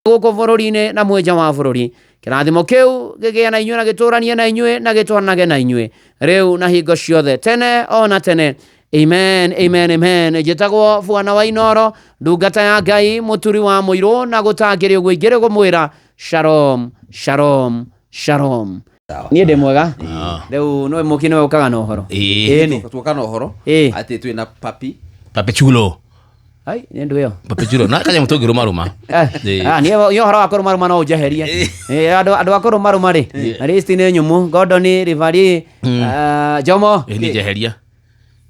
Gũkũ bũrũri-inĩ na mwĩ nja wa bũrũri. Kĩrathimo kĩu gĩgĩe na inyuĩ na gĩtũũranie na inyuĩ na gĩtwaranage na inyuĩ rĩu na hingo ciothe, tene o na tene. Amen, amen, amen. Njĩtagwo Bwana wa Inoro, ndungata ya Ngai, mũturi wa mũirũ, na gũtangĩrĩ ũguo ingĩrĩ gũmwĩra shalom, shalom, shalom. Niĩ ndĩ mwega. Rĩu nĩwe mũki nĩwe ũkaga na ũhoro. Ĩĩ nĩ. Tuoka na ũhoro atĩ twĩna papi. Papi Chulo. Ai, nĩ ndũ ĩyo. Papi Chulo. Na kanyamũ tũngĩrũmarũma. Ah, niĩ niĩ ũhoro wa kũrũmarũma no ũnjeherie. Andũ a kũrũmarũma rĩ, na list nĩ nyũmũ, Gordon, Rivali, Jomo. Ĩĩ niĩ njeheria.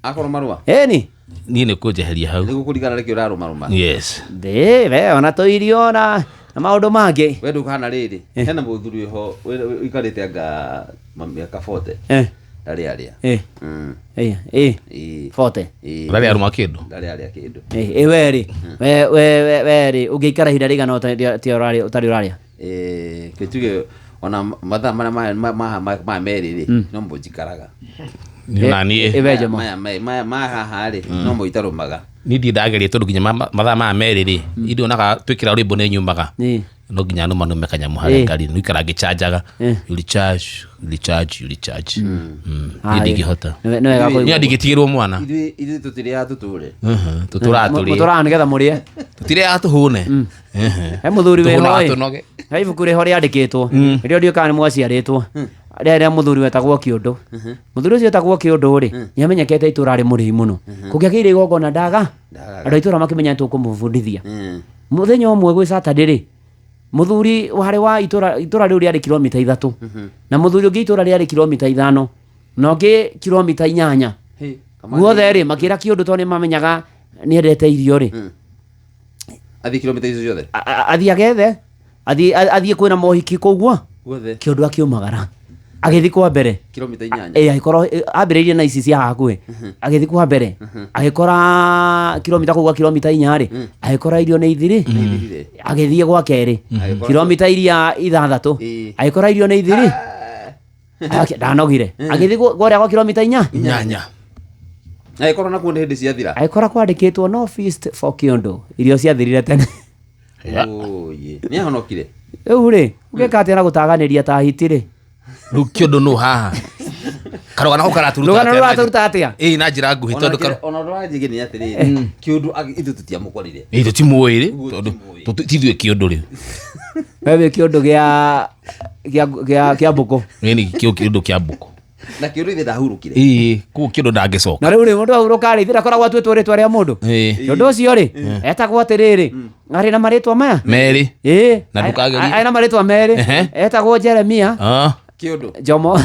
Akorwo marũa. Ĩni. Niĩ nĩ kũnjeheria hau. Nĩ gũkũringana nĩkĩ ũrarũmarũma. Yes. Ndĩ, we ona tũirio na maũndũ mangĩ. We ndũkahana rĩrĩ. Hena mũthuri wĩho ũikarĩte anga mĩaka 40. Ndarĩ arĩa. Ĩĩ, ĩĩ. 40. Ndarĩ arũma kĩndũ. Ndarĩ arĩa kĩndũ. Ĩĩ, we rĩ, we we we we rĩ, ũngĩikara ihinda rĩigana ũtarĩ ũrarĩa? Kĩtuge ona mathaa marĩa maya merĩ rĩ, no mo njikaraga. Na niĩ. Ĩ we Jomo. Maya ma haha rĩ, no mo itarũmaga. Niĩ ndirĩ ndageria tondũ nginya mathaa maya merĩ rĩ, ndionaga twĩkĩra rwĩmbo nĩ nyumaga. No nginya nũma nũme kanyamũ harĩa ngari nĩ ikara ngĩchanjaga. You recharge, you recharge, you recharge. Niĩ ndingĩhota. Nĩ wega Niĩ kũigua. ndingĩtigĩrwo mwana. Ithuĩ tũtirĩaga tũtũre. Tũtũraga tũrĩe. Mũtũraga nĩgetha mũrĩe. Tũtirĩaga tũhũne. He mũthuri wĩho Tũhũnaga ĩ. tũnoge. He ibuku rĩho rĩandĩkĩtwo. Rĩrĩa ndiũĩ kana nĩ mwaciarĩtwo. Rĩrĩa mũthuri wetagwo Kĩũndũ. Mũthuri ũcio wetagwo Kĩũndũ rĩ, nĩ amenyekete itũra arĩ mũrĩi mũno. Kũngĩagĩire igongona ndaga, andũ a itũra makĩmenya nĩ tũkũmũbundithia. Mũthenya ũmwe gwĩ Saturday rĩ, mũthuri warĩ wa itũra, itũra rĩu rĩarĩ kilomita 3, na mũthuri ũngĩ itũra rĩarĩ kilomita 5, na ũngĩ kilomita 8. Guothe rĩ, makĩra Kĩũndũ tondũ nĩ mamenyaga nĩ endete irio rĩ. Athiĩ kilomita icio ciothe? Athiĩ agethe, athiĩ kwĩna mohiki kũu guo. Guothe. Kĩũndũ akiumagara. Agĩthiĩ kwa mbere. Kilomita 8. Ĩĩ, agĩkorwo, ambĩrĩirie na ici cia hakuhĩ. Agĩthiĩ kwa mbere. Agĩkora kilomita kũu gwa kilomita 4 rĩ, agĩkora irio nĩ ithiri. Nĩ ithirire. Agĩthiĩ gwa kerĩ. Agĩkora Kilomita iria 6. Agĩkora irio nĩ ithiri. Ndanogire. Agĩthiĩ gwa gwa kilomita 4. 8. Agĩkorwo nakuo nĩ hĩndĩ ciathira. Agĩkora kwandĩkĩtwo no feast for Kĩũndũ. Irio ciathirire tene. Oye, nĩ ahonokire. Rĩu rĩ, ũngĩka atĩa na gũtaganĩria ta hiti rĩ? Rĩu Kĩũndũ nũ haha? Karũgano kau karatũruta Rũgano atĩa na rũratũruta atĩa? Ĩĩ, na njĩra nguhĩ, tondũ Ona ũndũ wa njĩgĩ nĩ atĩrĩrĩ, Kĩũndũ ithuĩ tũtiamũkorire. Ĩĩ, tũtimũĩ rĩ, Ũguo tondũ tũtimũĩ. ti ithuĩ Kĩũndũ rĩu. We wĩ Kĩũndũ kĩa mbũkũ. Ĩĩ, nĩ Kĩũndũ kĩa mbũkũ. Na Kĩũndũ ithe ndahurũkire. Ĩĩ, koguo Kĩũndũ ndangĩcoka. Na rĩu rĩ, mũndũ ahurũka rĩ, ithe ndakoragwo atuĩtwo rĩtwa rĩa mũndũ. Kĩũndũ ũcio rĩ, etagwo atĩrĩrĩ, arĩ na marĩtwa maya? Merĩ. Ĩĩ. Na ndũkagerie. Arĩ na marĩtwa merĩ. Etagwo Jeremia. Kĩũndũ. Jomo.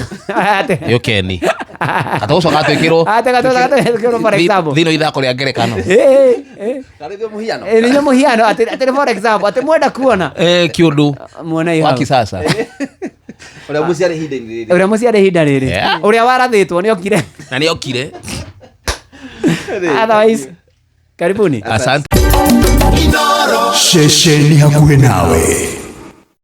Yo Keni. Atagũcoka atwĩkĩrwo. Ate gatũcoka for example. Thĩinĩ wa ithako rĩa ngerekano. Ĩĩ, ĩĩ. Karĩ thĩ mũhiano. Ĩĩ, nĩ mũhiano, atĩ for example, atĩ mwenda kuona. Kĩũndũ. Muone Wa kisasa. Ũrĩa mũciarĩ ihinda-inĩ rĩrĩ. Ũrĩa mũciarĩ ihinda rĩrĩ. Ũrĩa warathĩtwo nĩ okire. Na nĩ okire. Otherwise, karibuni. Asante. Ceceni hakuhĩ nawe.